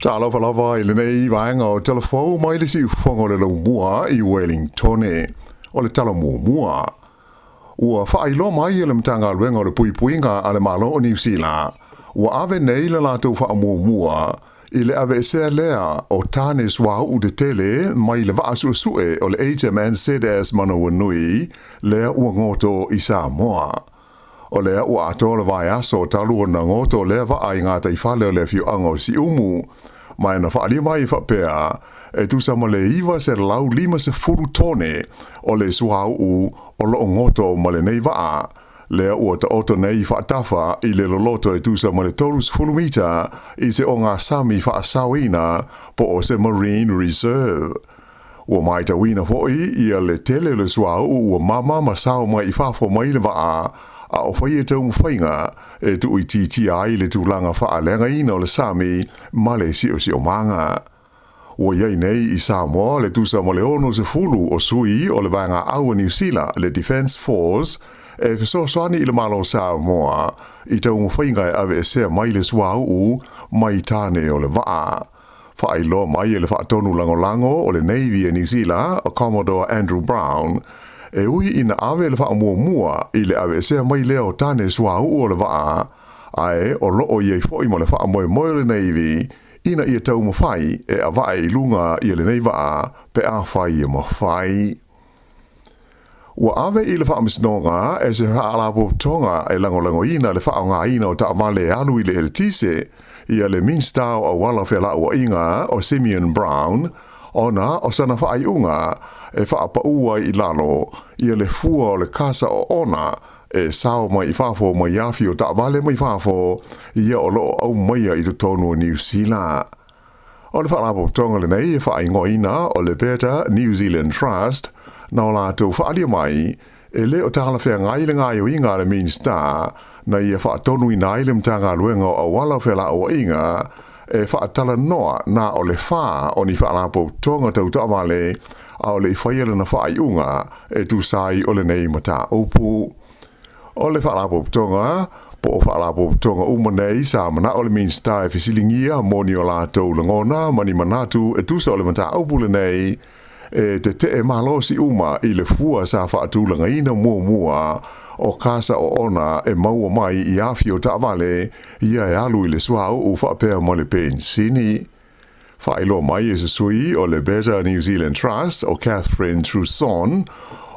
Talofa lava i lenei vaega o Tala Fou mai le siufofoga o le Laumua i Wellingtone. O le tala muamua, ua faailoa mai e le Matagaluega o le Puipuiga a le Malo o Niu Sila, ua ave nei le latou faamuamua i le aveesea lea o tane suauu tetele mai le vaa suesue o le HMNZS Manawanui lea ua goto i Samoa. O lea ua atoa le vaiaso talu ona goto lea vaa i gataifale o le afioaga o Siumu, ma na faaalia mai faapea e tusa ma le 950 tone o le suauu o loo goto ma lenei vaa lea ua taoto nei faatafa i le loloto e tusa ma le 30 mita i se ogasami faasaoina po o se Marine Reserve. Ua matauina foi ia le tele o le suauu ua mama ma sao mai i fafo mai le vaa a o faia taumafaiga e tuuitiitia ai le tulaga faaleagaina o le sami ma le siosiomaga. Ua iai nei i Samoa le tusa ma le 60 o sui o le vaega au a Niu Sila, le Defence Force, e fesoasoani i le Malo o Samoa i taumafaiga e aveesea mai le suauu mai tane o le vaa. Faailoa mai e le faatonu lagolago o le Navy a Niu Sila, o Commodore Andrew Brown, e ui ina ave le faamuamua i le aveesea mai lea o tane suauu o le vaa, ae o loo iai foi ma le faamoemoe o le Navy ina ia taumafai e avae i luga ia lenei vaa pe afai e mafai. Ua ave i le faamasinoga e se faalapotopotoga e lagolagoina le faaaogaina o taavale e alu i le eletise ia le Minista o Auala Felauaiga o Simeon Brown, ona o sana faaiuga e faapaua ai i lalo ia le fua o le kasa oona e sao mai i fafo mai afi o taavale mai fafo ia o loo aumaia i totonu o Niu Sila. O le faalapotopotoga lenei e faaigoaina o le Better New Zealand Trust, na o latou faaalia mai e le o talafeagai le gaoioiga a le Minista na ia faatonuina ai le Matagaluega o Auala Felauaiga e faatalanoa na o le 4 o ni faalapotopotoga tau taavale a o le i faia lana faaiuga e tusa ai o lenei mataupu. O le faalapotopotoga po o faalapotopotoga uma nei sa manao le Minista e fesiligia mo ni o latou lagona ma ni manatu e tusa o le mataupu lenei, e tetee malosi uma i le fua sa faatulagaina muamua o kasa oona e maua mai i afi o taavale ia e alu i le suauu faapea ma le penisini. Faailoa mai e se sui o le Better New Zealand Trust o Catherine Trusson,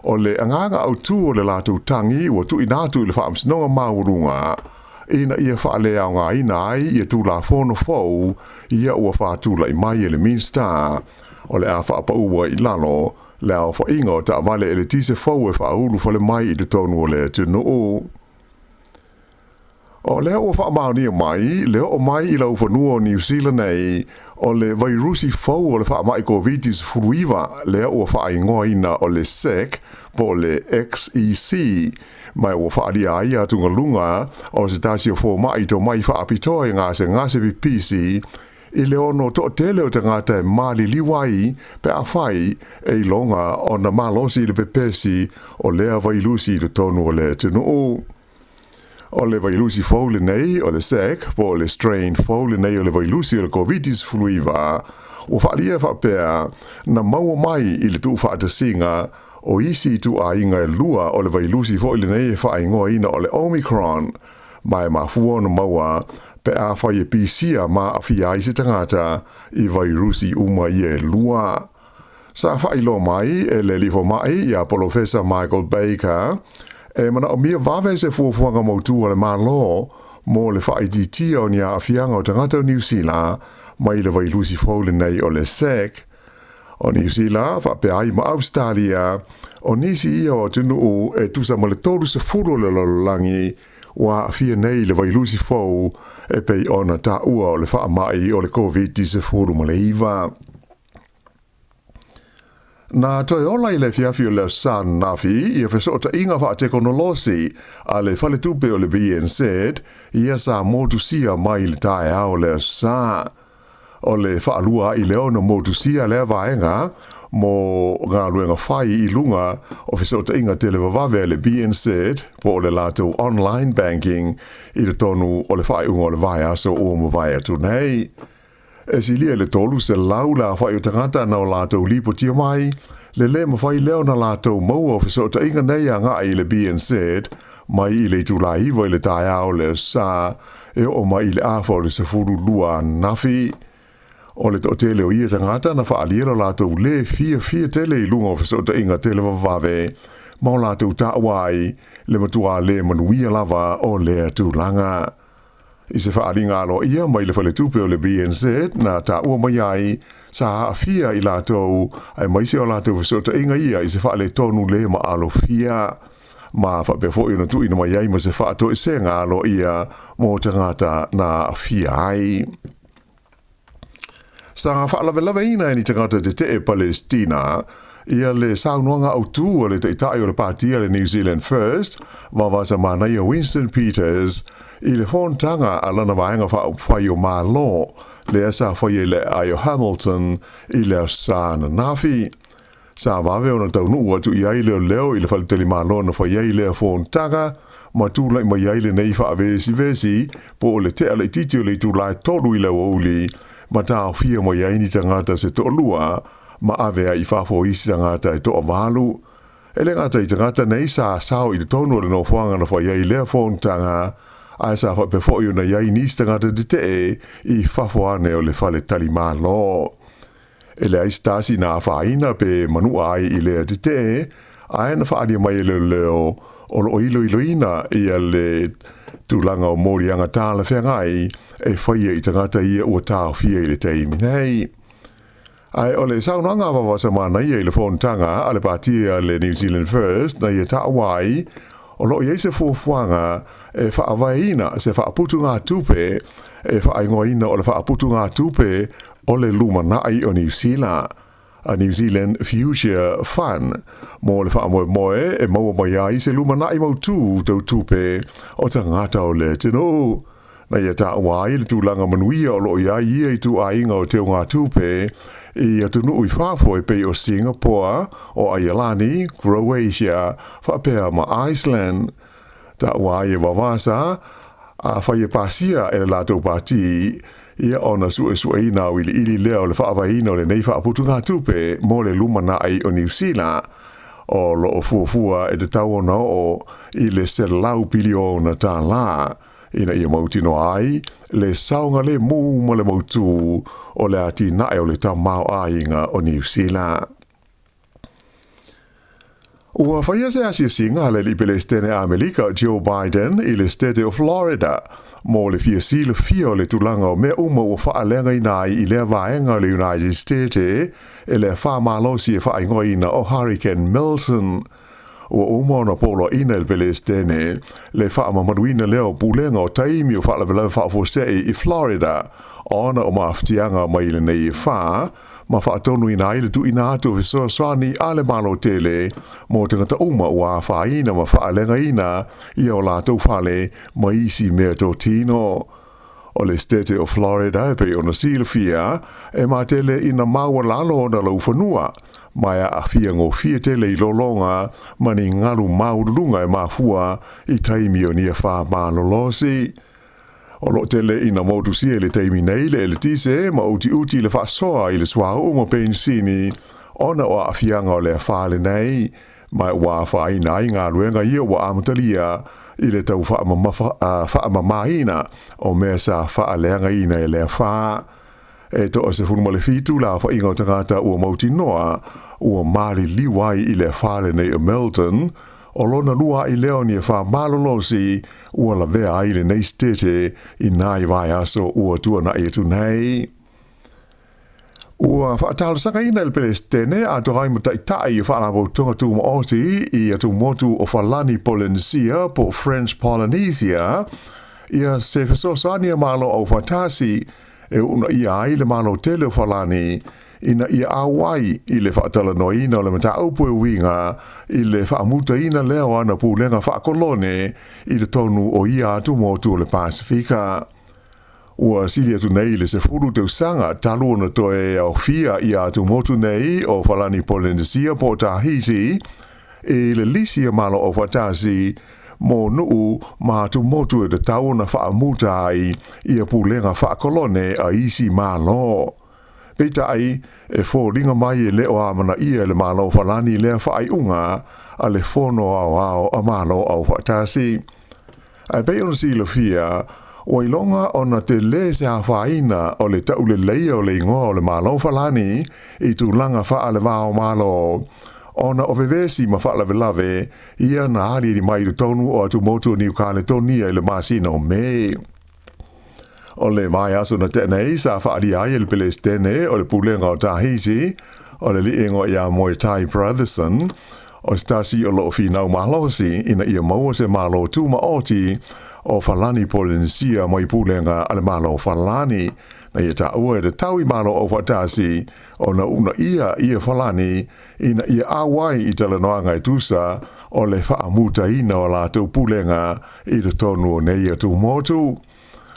o le agaga autū o le latou tagi ua tuuina atu i le Faamasinoga Maualuga ina ia faaleaogaina ai ia Tulafono fou ia ua faatulai mai e le Minista o le a faapaua i lalo le aofaiga o taavale eletise fou e faaulu fale mai i totonu o le atunuu. O lea ua faamaonia mai le oo mai i laufanua o Niu Sila nei o le vairusi fou o le faamai Koviti-19 lea ua faaigoaina o le SEC po o le XEC, ma ua faaalia ai atugaluga o se tasi o fomai tomai faapitoa i gasegase pipisi i le ono toatele o tagata e maliliu ai pe afai e iloga ona malosi le pepesi o lea vailusi i totonu o le atunuu. O le vailusi fou lenei o le SEC po o le strain fou lenei o le vailusi o le Covid-19 ua faaalia faapea na maua mai i le tuufaatasiga o isi ituaiga e lua o le vailusi foi lenei e faaigoaina o le Omicron, ma e mafua ona maua pe afai e pisia ma aafia ai se tagata i vairusi uma ia e lua. Sa faailoa mai e le alii fomai ia Polofesa Michael Baker e manaomia vave se fuafuaga mautu a le Malo mo le faaitiitia o ni aafiaga o tagata o Niu Sila mai le vailusi fou lenei o le SEC. O Niu Sila faapea ai ma Ausetalia o nisi ia o atunuu e tusa ma le 30 o le lalolagi ua aafia nei i le vailusi fou e pei ona taua o le faamai o le Covid-19. Na toe ola i le afiafi o le Aso Sa ananafi ia fesootaiga faatekonolosi a le faletupe o le BNZ ia sa motusia mai i le taeao o le Aso Sa. O le faalua ai lea ona motusia lea vaega mo galuega fai i luga o fesootaiga televavave a le BNZ po o le latou online banking i totonu o le faaiuga o le vaiaso ua mavae atu nei. E silia i le 300 le aofa'i o tagata na o latou lipotia mai le lē mafai lea ona latou maua o fesootaiga nei aga'i i le BNZ mai i le itulā 9 i le taeao o le Aso Sa e oo mai i le afa o le 12 ananafi. O le toatele o ia tagata na faaalia lo latou lē fiafia tele i luga o fesootaiga televavave ma o latou taua ai le matuā lē manuia lava o lea tulaga. I se faaaliga aloaia mai le faletupe o le BNZ na taua mai ai, sa aafia i latou aemaise o latou fesootaiga ia i se faaletonu lē maalofia, ma faapea foi ona tuuina mai ai ma se faatoesega aloaia mo tagata na aafia ai. Sa faalavelaveina e ni tagata tetee Palestina ia le saunoaga autū a le Taitai o le Pāti a le New Zealand First, Vavasa Manaia Winston Peters, i le fonotaga a lana Vaega Faaupufai o Malo, lea sa faia i le aai o Hamilton i le Aso Sa ananafi. Sa vave ona taunuu atu i ai leoleo i le faletalimalo na fai ai lea fonotaga, ma tulai mai ai lenei faavesivesi po o le tea laitiiti o le itula e 3 i le aoauli, ma taofia mai ai ni tagata se toalua, ma ave ai i fafo o isi tagata e toavalu. E le gata i tagata nei sa sao i totonu o le nofoaga na fai ai lea fonotaga, ae sa faapea foi ona i ai nisi tagata tetee i fafo ane o le faletalimalo. E leai se tasi na afaina pe manua ai i lea tetee, ae na faaalia mai e leoleo o loo iloiloina ia le tulaga o moliaga talafeagai e faia i tagata ia ua taofia i le taimi nei. Ae o le saunoaga a Vavasa Manaia i le fonotaga a le Pāti a le New Zealand First na ia taua ai, o lo o i ai se fuafuaga e faavaeina se faaputugatupe e faaigoaina o le Faaputugatupe o le Lumanai o Niu Sila, a New Zealand Future Fund, mo le faamoemoe e maua mai ai se lumanai mautū tau tupe o tagata o le atunuu. Na ia taua ai le tulaga manuia o lo o i ai ia ituaiga o teugatupe i atunuu i fafo e pei o Singapore, o Aialani, Croatia, faapea ma Iceland. Taua ai e Vavasa, afai e pasia e le latou pati, ia ona suesueina auiliili lea o le faavaeina o lenei faaputugatupe mo le lumanai o Niu Sila, o lo o fuafua e tatau ona oo i le $100 piliona ina ia mautinoa ai le saogalemu ma le mautū o le atinae o le tamaoaiga o Niu Sila. Ua faia se asiasiga a le alii Pelesitene Amerika Joe Biden i le Setete o Florida mo le fia silafia o le tulaga o mea uma ua faaleagaina ai i lea vaega o le United States e le afa malosi e faaigoaina o Hurricane Milton. Ua uma ona poloaiina e le Pelesitene le faamamaluina lea o pulega o taimi o faalavelave faafuasei i Florida ona o maafatiaga mai lenei afa, ma faatonuina ai le tuuina atu o fesoasoani a le Malo tele mo tagata uma ua afaina ma faaleagaina i o latou fale ma isi meatotino. O le Setete o Florida e pei ona silafia e matele ina maualalo ona laufanua, ma e aafia gofie tele i lologa ma ni galu maualuluga e mafua i taimi o ni afa malolosi. O loo tele ina motusia i le taimi nei le eletise ma utiuti le faasoa i le suauu ma penisini ona o aafiaga o le afa lenei, ma ua afaina ai galuega ia ua amatalia i le tau faamamaina o mea sa faaleagaina e le afa. E 17 le aofaiga o tagata ua mautinoa ua maliliu ai i le afa lenei o Milton, o lona lua ai lea o ni afa malolosi ua lavea ai lenei setete i nai vaiaso ua tuanai atu nei. Ua faatalosagaina e le Pelesitene atoa ai ma taitai o Faalapotopotoga Tumaoti i atumotu o Falani Polenesia po o French Polynesia ia se fesoasoani a Malo Aufaatasi e uunaia ai le Malo tele o Falani ina ia auai i le faatalanoaina o le mataupu e uiga i le faamutaina lea o ana pulega faakolone i totonu o ia atumotu o le Pasefika. Ua sili atu nei le 10 tausaga talu ona toe aofia ia atumotu nei o Falani Polenesia po o Tahiti i le lisi a Malo Aufaatasi. mo nuu ma atumotu e tatau ona faamuta ai ia pulega faakolone a isi Malo. Peitai, e foliga mai e le o amanaia e le Malo o Falani lea faaiuga a le Fono Aoao a Malo Aufaatasi. Ae pei ona silafia, ua iloga ona tele se afaina o le tauleleia o le igoa o le Malo o Falani i tulaga faale-va-o-Malo, ona o vevesi ma faalavelave ia na aliali mai i totonu o atumotu o Niu Kaletonia i le masina o Me. O le vaiaso na tea nei sa faaalia ai e le Pelesitene o le Pulega o Tahiti, o le alii e igoa ia Moetai Brotherson, o se tasi o lo o finau malosi ina ia maua se Malo tumaoti o Falani Polenisia mai pulega a le Malo o Falani, na ia taua e tatau i Malo Aufaatasi ona uunaia ia Falani ina ia auai i talanoaga e tusa o le faamutaina o a latou pulega i totonu o nei atumotu.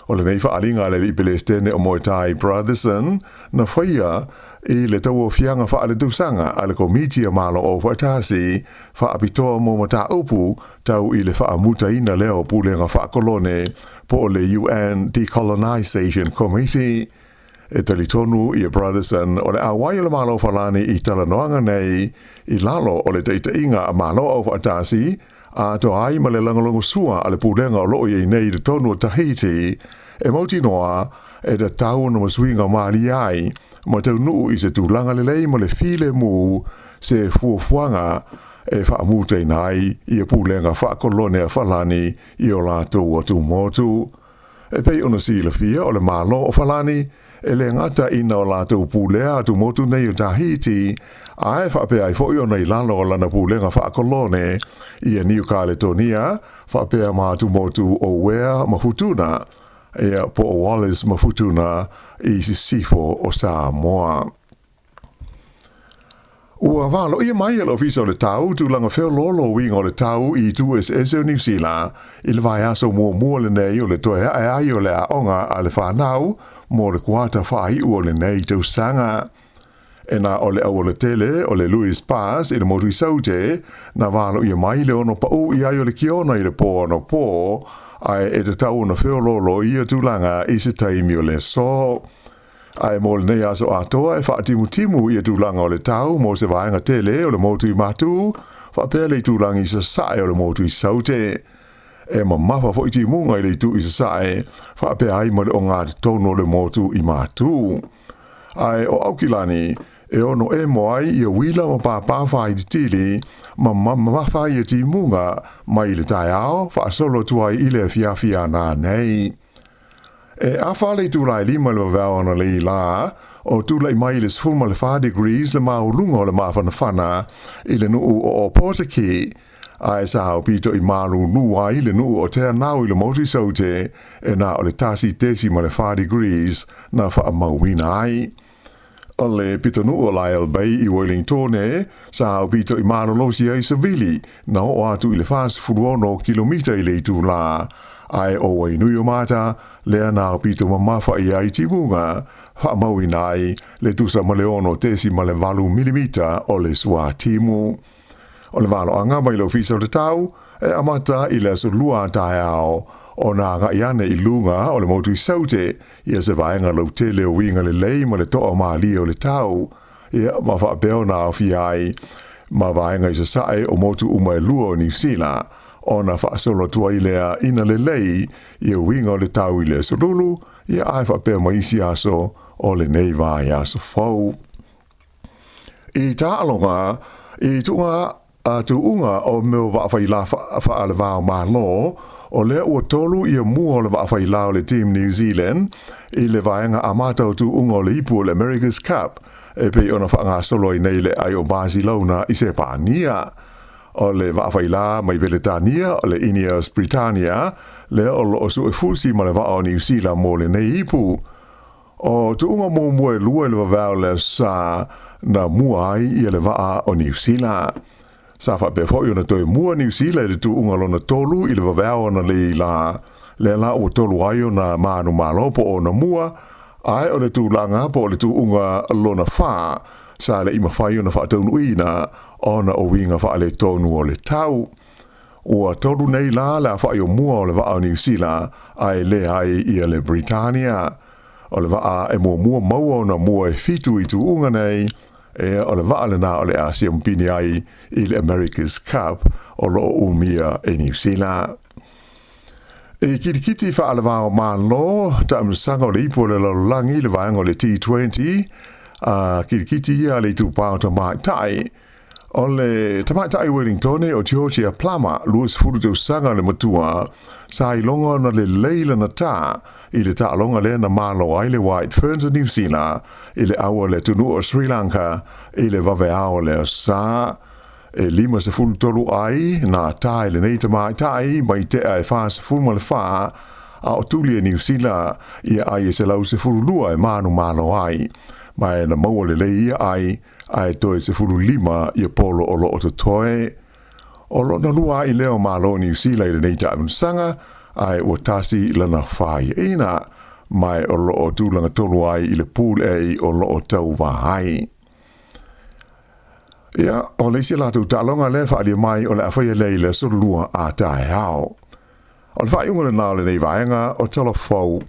O lenei faaaliga a le alii Pelesitene o Moetai Brotherson na faia i le tauaofiaga faaletausaga a le Komiti a Malo Aufaatasi faapitoa mo mataupu tau i le faamutaina lea o pulega faakolone po o le UN Decolonisation Committee. E talitonu ia Brotherson o le auai o le Malo o Falani i talanoaga nei i lalo o le taitaiga a Malo Aufaatasi atoa ai ma le lagolagosua a le pulega o lo o i ai nei i totonu o Tahiti, e mautinoa e tatau ona masuiga malie ai ma taunuu i se tulaga lelei ma le filemu se fuafuaga e faamutaina ai ia pulega faakolone a Falani i o latou atumotu. E pei ona silafia o le Malo o Falani e le gata ina o latou pulea atumotu nei o Tahiti, ae faapea ai foi ona i lalo o lana pulega faakolone ia Niu Kaletonia faapea ma atumotu o Uea ma Futuna, ia po o Wallis ma Futuna i sisifo o Samoa. Ua valoia mai e le Ofisa o le Tau tulaga feoloolo uiga o le tau i itu eseese o Niu Sila i le vaiaso muamua lenei o le toe ae ai o le aoga a le fanau mo le kuata faaiu o lenei tausaga. E na o le aualatele o le Lewis Pass i le motu i Saute na valoia mai le ono paʻu i ai o le kiona i le pō anapo, ae e tatau ona feoloolo ia tulaga i se taimi o le aso. Ae mo lenei aso atoa e faatimutimu ia tulaga o le tau mo se vaega tele o le motu i Matu, faapea le itulagi i sasae o le motu i Saute. E mamafa foi timuga i le itu i sasae, faapea ai ma le ogatotonu o le motu i Matu. Ae o Aukilani, e ono emo ai ia uila ma pāpā whāitiitili ma mamafa ia timuga mai i le taeao faasolo atu ai i le afiafi a nanei. E afa le itula e lima i le vavao analei lā, o tulai mai i le 14 degrees le maualuga o le mafanafana i le nuu o Ōpōtiki, ae sa aupito i malūlū ai le nuu o Te Anau i le motu i Saute e na o le 1.4 degrees na faamauina ai. O le pitonuu o Lyall Bay i Wellingtone, sa aupito i malolosi ai savili na oo atu i le 46 kilomita i le itulā, ae o Wainuiomata lea na aupito mamafa i ai timuga, faamauina ai le tusa ma le 6.8 milimita o le suatimu. O le valoaga mai le Ofisa o le Tau e amata i le aso Lua a taeao ona agai ane i luga o le motu i Saute ia se vaega lautele o uiga lelei ma le toa malie o le tau, ia ma faapea ona aofia ai ma vaega i sasae o motu uma e lua o Niu Sila, ona faasolo atu ai lea ina lelei ia uiga o le tau i le aso Lulu, ia ae faapea ma isi aso o lenei vaiaso fou. I taaloga, i tuuga a tuuga o mea o vaafaila faale-va o Malo, o lea ua tolu ia mua o le vaafaila o le Team New Zealand i le vaega amata o tuuga o le ipu o le America's Cup e pei ona faagasolo ai nei le aai o Barcelona i Sepania. O le vaafaila mai Peretania o le Ineos Britannia lea o lo o suefusi ma le vaa o Niu Sila mo lenei ipu. O tuuga muamua e lua i le vavao le aso sa na mua ai ia le vaa o Niu Sila. Sa faapea foi ona toe mua Niu Sila i le tuuga lona tolu i le vavao analeī la, lea la ua tolu ai ona manumalo po o ona mua, ae o le tulaga po o le tuuga lona fa sa le i mafai ona faataunuuina ona o uiga faaletonu o le tau. Ua tolu nei la le afa'i o mua o le vaa o Niu Sila ae leai ia le Britannia. O le vaa e muamua maua ona mua e fitu i tuuga nei, e o le vaa lena o le a siamupini ai i le America's Cup o lo o umia e Niu Sila. I kilikiti faaleva o Malo, taamilosaga o le Ipu o le Lalolagi i le vaega o le T20, a kilikiti ia a le Itupa o Tamaitai. O le tamaitai Wellingtone o Georgia Plummer, 20 tausaga le matua, sa iloga ona lelei lana tā i le taaloga lea na malo ai le White Ferns o Niu Sila i le aua le atunuu o Sri Lanka i le vaveao o le aso Sa. E 53 ai na tā e lenei tamaitai mai tea e 44, a o tuli e Niu Sila ia ai e 112 e manumalo ai. Ma e na maua lelei ia ai, ae toe 15 ia polo o lo o totoe. O lona lua ai lea o malo o Niu Sila i lenei taamilosaga, ae ua tasi lana faiaina, ma o lo o tulaga tolu ai i le Pool A o lo o tauvā ai. Ia, o le isi latou taaloga lea e faaalia mai o le a faia lea i le aso Lua a taeao. O le faaiuga lena o lenei vaega o Tala Fou.